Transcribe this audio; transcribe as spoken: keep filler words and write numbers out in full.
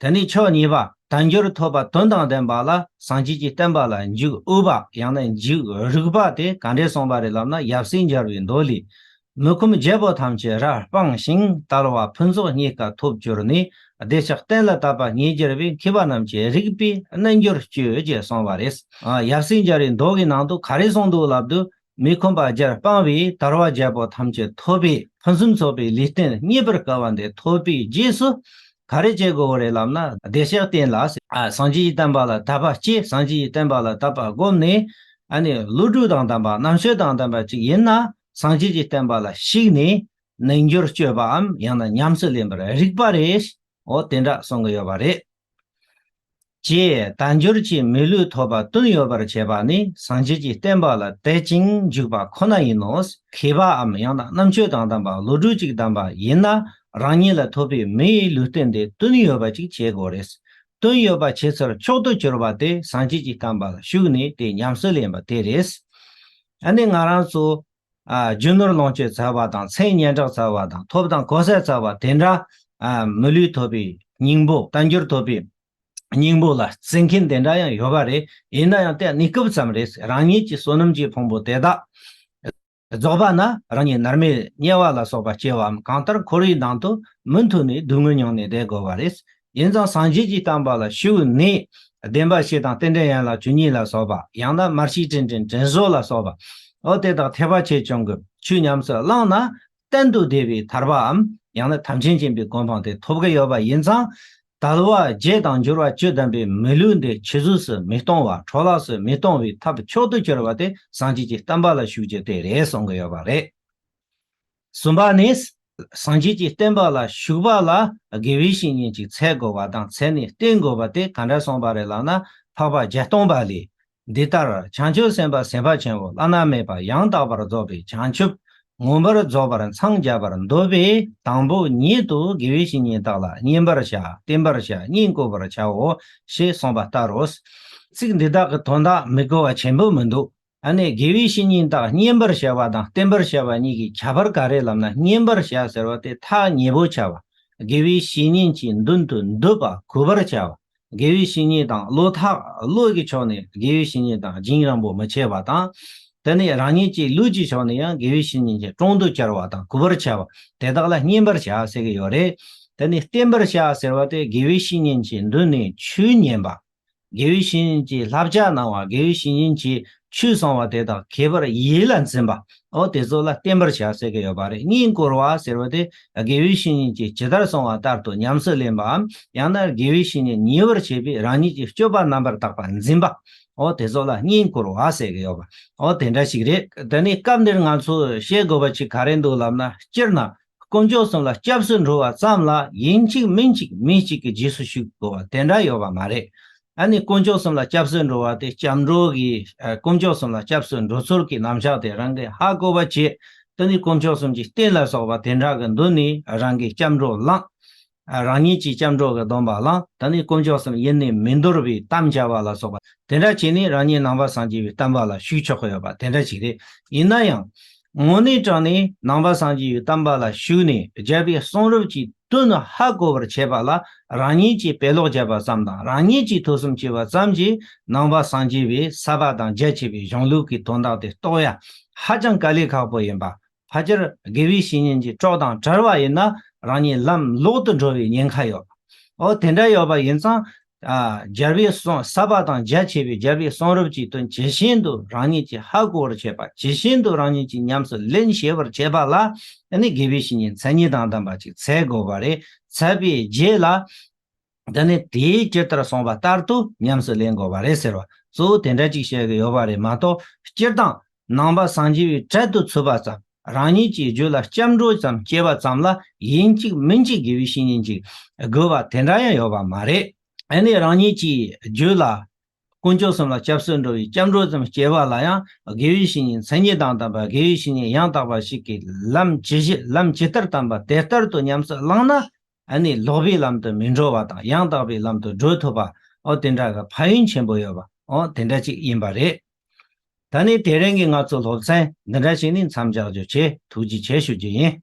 དེ་ནས་ཕྱོགས་གཉིས་པ། དལ་འབྱོར་ཐོབ་པ་དོན་དང་ལྡན་པ་ལ་སངས་རྒྱས་ཀྱི་བསྟན་པ་ལ་འཇུག་འོས་པ་ཡང་ན་འཇུག་རིགས་པ་དེ་ག་འདྲས་གསུངས་པ་རེད་ལབ་ན། ཡབ་སྲས་མཇལ་བའི་མདོ་ལས། མི་ཁོམ་བརྒྱད་པོ་ཐམས་ཅད་རབ་སྤངས་ཤིང་། དལ་བ་ཕུན་ཚོགས་རྙེད་དཀའ་ཐོབ་གྱུར་ནས། བདེ་གཤེགས་བསྟན་ལ་དད་པ་རྙེད་གྱུར་པའི། མཁས་པ་རྣམས་ཀྱི་རིགས་པའི་རྣལ་འབྱོར་སྤྱོད་ཅེས་གསུངས་པ་རེད། ཨ། ཡབ་སྲས་མཇལ་བའི་མདོ་གི་ནང་དུ་ག་རེ་གསུངས་འདུག་ལབ་དུས། མི་ཁོམ་པ་བརྒྱད་སྤངས་པས་དལ་བ་བརྒྱད་པོ་ཐམས་ཅད་ཐོབ་པའི་ཕུན་སུམ་ཚོགས་པའི་ལུས་རྟེན་རྙེད་པར་དཀའ་བ་འདི་ཐོབ་པའི་རྗེས་སུ་ག་རེ་བྱེད་དགོས་རེད་ལབ་ན། བདེ་གཤེགས་བསྟན་ལ། ཨ། སངས་རྒྱས་ཀྱི་བསྟན་པ་ལ་དད་པ་སྐྱེས། སངས་རྒྱས་ཀྱི་བསྟན་པ་ལ་དད་པ་བསྒོམས་ནས། ཨ་ནི་བློ་གྲོས་དང་ལྡན་པ་རྣམ་དཔྱོད་དང་ལྡན་པ་ཅིག་ཡིན་ན། སངས་རྒྱས་ཀྱི་བསྟན་པ་ལ་ཞུགས་ནས་རྣལ་འབྱོར་སྤྱོད་པའམ་ཡང་ན་ཉམས་སུ་ལེན་པར་རིགས་པ་རེད། འོ་དེ་འདྲ་གསུང་གི་ཡོད་པ་རེད། ཅེས་དལ་འབྱོར་གྱི་མི་ལུས་ཐོབ་པ་དོན་ཡོད་པར་བྱེད་པ་ནི་སངས་རྒྱས་ཀྱི་བསྟན་པ་ལ་དད་ཅིང་འཇུག་པ་ཁོ་ན་ཡིན་ནོ། མཁས་པའམ་ཡང་ན་རྣམ་དཔྱོད་དང་ལྡན་པ་བློ་གྲོས་ཀྱིས་ལྡན་པ་ཡིན་ན། རང་ཉིད་ལ་ཐོབ་པའི་མི་ཡི་ལུས་རྟེན་དེ་དོན་ཡོད་པ་ཅིག་བྱེད་དགོས་རེད། དོན་ཡོད་པ་བྱེད་ཚུལ་མཆོག་ཏུ་གྱུར་པ་དེ་སངས་རྒྱས་ཀྱི་བསྟན་པ་ལ་ཞུགས་ནས་དེ་ཉམས་སུ་ལེན་པ་དེ་རེད། ཨ་ནི་ང་རང་ཚོ། ཨ། རྒྱུ་ནོར་ལོངས་སྤྱོད་བཙལ་བ་དང་། མཚན་སྙན་གྲགས་བཙལ་བ་དང་། ཐོབ་དང་གོ་ས་བཙལ་བ་དེ་འདྲ། ཨ། མི་ལུས་ཐོབ་པའི་སྙིང་པོ། དལ་འབྱོར་ཐོབ་པའི་སྙིང་པོ་ལ་བརྩི་མཁན་དེ་འདྲ་ཡང་ཡོད་པ་རེད། ཡིན་ན་ཡང་དེ་གནས་སྐབས་ཙམ་རེད། རང་ཉིད་ཀྱི་བསོད་ནམས་ཀྱི་ཕུང་པོ་དེ་དག་རྫོགས་པ་ན་རང་ཉིད་མནར་མེད་དམྱལ་བ་ལ་སོགས་པ་སྐྱེ་བའམ། གང་ལྟར་འཁོར་བའི་ནང་དུ་མུ་མཐུད་ནས་སྡུག་བསྔལ་མྱོང་ནས་བསྡད་དགོས་པ་རེད། ཡིན་ཙང་སངས་རྒྱས་ཀྱི་བསྟན་པ་ལ་ཞུགས་ནས། བདེན་པ་བཞི་དང་རྟེན་འབྲེལ་ཡན་ལག་བཅུ་གཉིས་ལ་སོགས་པ། ཡང་ན་མར་ཤེས་དྲིན་དྲན་དྲིན་གཟོ་ལ་སོགས་པ། འོ་དེ་དག་ཐེག་པ་ཆེ་ཆུང་གི་ཆོས་ཉམས་སུ་བླངས་ན། གཏན་དུ་བདེ་བའི་ཐར་པའམ་ཡང་ན་ཐམས་ཅད་མཁྱེན་པའི་གོ་འཕང་དེ་ཐོབ་ཀྱི་ཡོད་པ་ཡིན་ཙང་། དལ་བ་བརྒྱད་དང་འབྱོར་བ་བཅུ་ལྡན་པའི་མི་ལུས་འདི་ཆུད་ཟོས་སུ་མི་གཏོང་བ། འཕྲོ་བརླག་སུ་མི་གཏོང་བའི་ཐབས་མཆོག་ཏུ་གྱུར་པ་དེ་སངས་རྒྱས་ཀྱི་བསྟན་པ་ལ་ཞུགས་རྒྱུ་དེ་རེད་གསུང་གི་ཡོད་པ་རེད། གསུམ་པ་ནི། སངས་རྒྱས་ཀྱི་བསྟན་པ་ལ་ཞུགས་པ་ལ་དགེ་བའི་བཤེས་གཉེན་ཅིག་འཚོལ་དགོས་པ་དང་འཚོལ་ནས་བསྟེན་དགོས་པ་དེ་ག་འདྲ་གསུངས་པ་རེད་ལབ་ན། འཕགས་པ་བརྒྱད་སྟོང་པ་ལས། འདི་ལྟར་བྱང་ཆུབ་སེམས་དཔའ་སེམས་དཔའ་ཆེན་པོ་བླ་ན་མེད་པ་ཡང་དག་པར་རྫོགས་པའི་བྱང་ཆུབ་མངོན་པར་རྫོགས་པར་འཚང་རྒྱ་བར་འདོད་པས། དང་པོ་ཉིད་དུ་དགེ་བའི་བཤེས་གཉེན་དག་ལ་བསྙེན་པར་བྱ། བསྟེན་པར་བྱ། བསྙེན་བཀུར་བར་བྱའོ། ཞེས་གསུངས་པ་ལྟར་རོ། ཚིག་འདི་དག་གི་དོན་དག་མི་གོ་བ་ཆེན་པོ་མི་འདུག་ཨ་ནི་དགེ་བའི་བཤེས་གཉེན་དག་བསྙེན་པར་བྱ་བ་དང་བསྟེན་པར་བྱ་བ་གཉིས་ཀྱི་ཁྱད་པར་ག་རེ་ལབ་ན། བསྙེན་པར་བྱ་ཟེར་བ་དེ་ཐག་ཉེ་པོ་བྱ་བ། དགེ་བའི་བཤེས་གཉེན་གྱི་མདུན་དུ་འདུད་པ་གུས་པར་བྱ་བ། དགེ་བའི་བཤེས་གཉེན་དང་བློ་ཐག་བློ་གི་ཕྱོགས་ནས་དགེ་བའི་བཤེས་གཉེན་དང་རྒྱུན་རིང་པོ་མི་བྱེད་པ་དང་། དེ་ནས་རང་ཉིད་ཀྱི་ལུས་ཀྱི་ཕྱོགས་ནས་ཡང་དགེ་བའི་བཤེས་གཉེན་གྱི་དྲུང་དུ་བཅར་བ་དང་གུས་པར་བྱ་བ། དེ་དག་ལ་བསྙེན་པར་བྱ་ཟེར་གྱི་ཡོད་རེད། དེ་ནས་བསྟེན་པར་བྱ་ཟེར་བ་དེ་དགེ་བའི་བཤེས་གཉེན་གྱི་མདུན་ནས་ཆོས་ཉན་པ། དགེ་བའི་བཤེས་གཉེན་གྱིས་བསླབ་བྱ་གནང་བ། དགེ་བའི་བཤེས་གཉེན་གྱིས་ཆོས་གསུང་བ་དེ་དག་གུས་པར་ཡིད་ལ་འཛིན་པ། འོ་དེ་ཚོ་ལ་བསྟེན་པར་བྱ་ཟེར་གྱི་ཡོད་པ་རེད། བསྙེན་བཀུར་བ་ཟེར་བ་དེ་དགེ་བའི་བཤེས་གཉེན་གྱིས་ཇི་ལྟར་གསུང་བ་ལྟར་དུ་ཉམས་སུ་ལེན་པའམ། ཡང་ན་དགེ་བའི་བཤེས་གཉེན་ཉེ་བར་བྱེད་པའི་རང་ཉིད་ཀྱི་སྤྱོད་པ་རྣམ་པར་དག་པ་འཛིན་པ། འོ་དེ་ཚོ་ལ་བསྙེན་བཀུར་བ་ཟེར་གྱི་ཡོད་པ། འོ་དེ་འདྲ་ཞིག་རེད། དེ་ནས་སྐབས་འདིར་ང་ཚོས་ཤེས་དགོས་པ་ཅིག་ག་རེ་འདུག་ལབ་ན། སྤྱིར་ན། དཀོན་མཆོག་གསུམ་ལ་སྐྱབས་སུ་འགྲོ་བ་ཙམ་ལ་ཡིན་གཅིག་མིན་གཅིག་མི་གཅིག་གི་རྗེས་སུ་ཞུགས་དགོས་པ་དེ་འདྲ་ཡོད་པ་མ་རེད། ཨ་ནི་དཀོན་མཆོག་གསུམ་ལ་སྐྱབས་སུ་འགྲོ་བ་དེ་སྐྱབས་འགྲོ་གི། ཨ། དཀོན་མཆོག་གསུམ་ལ་སྐྱབས་སུ་འགྲོ་ཚུལ་གྱི་རྣམ་གཞག་དེ་རང་གིས་ཧ་གོ་བ་བྱེད། དེ་ནས་དཀོན་མཆོག་གསུམ་གྱི་རྟེན་ལ་སོགས་པ་དེ་འདྲ་གི་མདུན་ནས་རང་གིས་སྐྱབས་འགྲོ་བླངས། ཨ། རང་ཉིད་ཀྱིས་སྐྱབས་འགྲོ་གི་སྡོམ་པ་བླངས། དེ་ནས་དཀོན་མཆོག་གསུམ་ཡིད་ནས་མི་འདོར་བའི་དམ་བཅའ་བ་ལ་སོགས་པ་དེ་འདྲ་བྱས་ནས་རང་ཉིད་ནང་པ་སངས་རྒྱས་པའི་བསྟན་པ་ལ་ཞུགས་ཆོག་གི་ཡོད་པ་དེ་འདྲ་ཞིག་རེད། ཡིན་ན་ཡང་། དངོས་གནས་དྲང་ནས་ནང་པ་སངས་རྒྱས་པའི་བསྟན་པ་ལ་ཞུགས་ནས་རྒྱལ་བའི་གསུང་རབ་ཀྱི་དོན་ཧ་གོ་བར་བྱེད་པ་ལ་རང་ཉིད་ཀྱིས་དཔེ་ཀློག་བརྒྱབ་པ་ཙམ་དང་རང་ཉིད་ཀྱིས་ཐོས་བསམ་བྱས་པ་ཙམ་གྱིས་ནང་པ་སངས་རྒྱས་པའི་ཟབ་པ་དང་རྒྱ་ཆེ་བའི་གཞུང་ལུགས་ཀྱི་དོན་དག་དེ་རྟོགས་ཡ་ཧ་ཅང་དཀའ་ལས་ཁག་པོ་ཡིན་པ། ཕལ་ཆེར་དགེ་བའི་བཤེས་གཉེན་གྱི་གྲོགས་དང་བྲལ་བ་ཡིན་ན་རང་ཉིད་ལམ་ལོག་ཏུ་འགྲོ་བའི་ཉེན་ཁ་ཡོད། འོ་དེ་འདྲ་ཡོད་པ་ཡིན་ཙང་། ཨ། རྒྱལ་བའི་གསུང་ཟབ་པ་དང་རྒྱ་ཆེ་བའི་རྒྱལ་བའི་གསུང་རབ་ཀྱི་དོན་ཇི་བཞིན་དུ་རང་ཉིད་ཀྱིས་ཧ་གོ་བར་བྱེད་པ། ཇི་བཞིན་དུ་རང་ཉིད་ཀྱིས་ཉམས་སུ་ལེན་ཤེས་པར་བྱེད་པ་ལ་ཨ་ནི་དགེ་བའི་བཤེས་གཉེན་མཚན་ཉིད་དང་ལྡན་པ་ཅིག་འཚོལ་དགོས་པ་རེད། འཚོལ་བའི་རྗེས་ལ། དེ་ནི་དེས་ཇི་ལྟར་གསུངས་པ་ལྟར་དུ་ཉམས་སུ་ལེན་དགོས་པ་རེད་ཟེར་བ། གཙོ་བོ་དེ་འདྲ་ཅིག་བཤད་ཀྱི་ཡོད་པ་རེད་མ་གཏོགས། སྤྱིར་བཏང་ནང་པ་སངས་རྒྱས་པའི་གྲལ་དུ་ཚུད་པ་ཙམ། རང་ཉིད་ཀྱི་རྒྱུད་ལ་སྐྱབས་འགྲོ་ཙམ་སྐྱེས་པ་ཙམ་ལ་ཡིན་གཅིག་མིན་གཅིག་དགེ་བའི་བཤེས་གཉེན་ཅིག་དགོས་པ་དེ་འདྲ་ཡང་ཡོད་པ་མ་རེད། ཨ་ནི་རང་ཉིད་ཀྱི་རྒྱུད་ལ་དཀོན་མཆོག་གསུམ་ལ་སྐྱབས་སུ་འགྲོ་བའི་སྐྱབས་འགྲོ་ཙམ་སྐྱེས་པ་ལ་ཡང་དགེ་བའི་བཤེས་གཉེན་མཚན་ཉིད་དང་ལྡན་པ། དགེ་བའི་བཤེས་གཉེན་ཡང་དག་པ་ཞིག་གིས་ལམ་ཇི་བཞིན་ལམ་ཇི་ལྟར་བསྟན་པ་དེ་ལྟར་དུ་ཉམས་སུ་བླངས་ན། ཨ་ནི་ལོག་པའི་ལམ་དུ་མི་འགྲོ་བ་དང་ཡང་དག་པའི་ལམ་དུ་འགྲོ་ཐུབ་པ། འོ་དེ་འདྲ་གི་ཕན་ཡོན་ཆེན་པོ་ཡོད་པ། འོ་དེ་འདྲ་ཅིག་ཡིན་པ་རེད། ད་ནི་དེ་རིང་གི་ང་ཚོ་སློབ་ཚན་འདི་འདྲ་ཞིག་ནས་མཚམས་འཇོག་རྒྱུ་བྱས། ཐུགས་རྗེ་ཆེ་ཞུ་རྒྱུ་ཡིན།